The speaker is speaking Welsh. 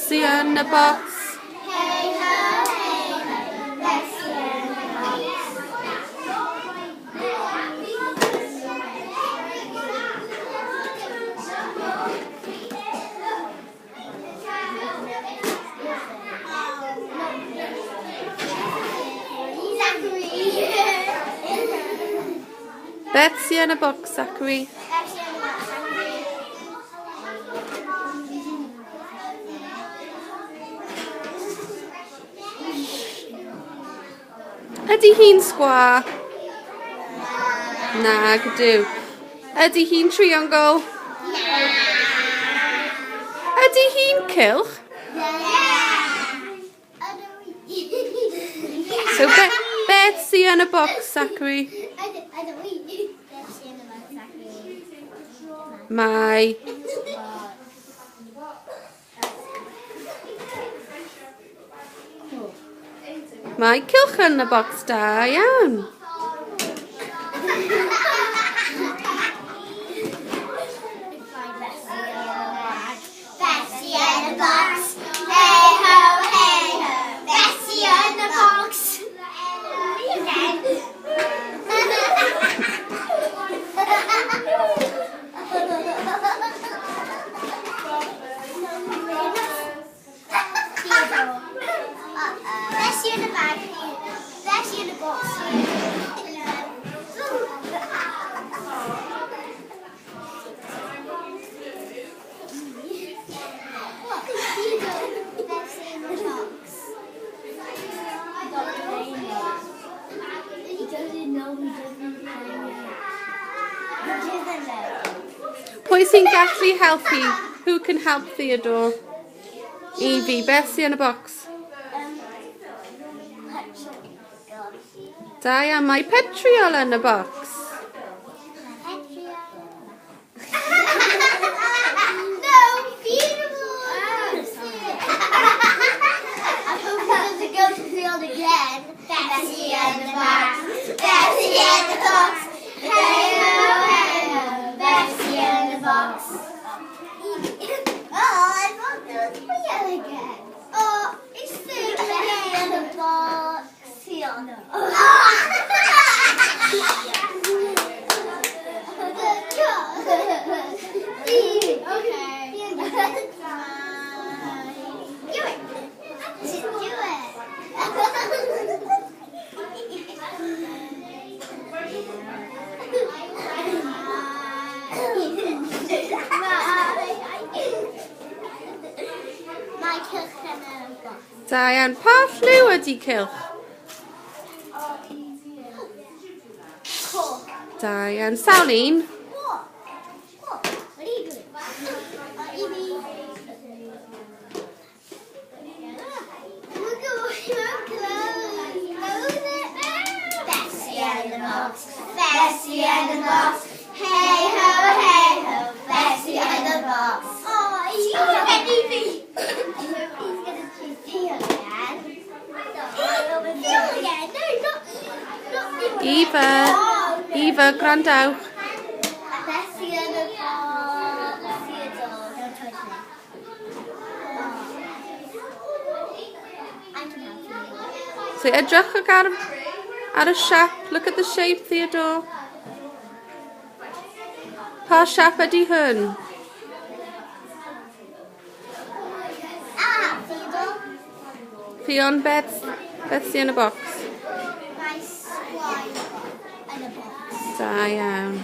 Beth sy yn y bocs? Hey ho, hey ho, beth sy yn y bocs? Zachary. Beth sy yn y bocs, Zachary? Beth sy yn y bocs, Zachary? Ydy hi'n sgwâr? Nag ydw. Ydy hi'n triongl? Ydy hi'n cylch? So beth sy yn y bocs, Zachary? Mae Mae cylch yn y bocs, da iawn. Bessie in the box. Hey ho, hey ho. Bessie in the box. Again. Bessie in the bag. Bessie in the box. Bessie in the box. He doesn't know, he doesn't know. He doesn't know. Pwy sy'n gallu helpu? Who can help Theodore? Evie, beth sy yn y bocs? Petrol. Da iawn, mae petriol yn y bocs. Petrol. No, beautiful. I hope it doesn't go to field again. Bessie in the box. Bessie in the box. Hey ho, hey ho. Bessie in the box. Oh, I thought it was real again. Oh, it's so Bessie in the box. Fiona. Okay. Do it. Just do it. Mae cylch yn y bocs. Da iawn. Pa lliw ydy cylch? Coch. Da iawn. Sawl un? What? What? What are you doing? Evie. Look at your clothes. Close it. Bessie in the box. Bessie in the box. Hey ho, hey ho. Bessie in the box. Oh, you at Evie. He's gonna choose Theo again. Theo again. No, not Theo. Eva. Eva, gwrandewch. Bessie in the box. Theodore, don't touch me. I can help you. So edrychwch ar y siap. Look at the shape, Theodore. Pa siap ydy hwn? Ah, Theodore. Ffion, beth sy yn y bocs? My squire in a box. Da iawn.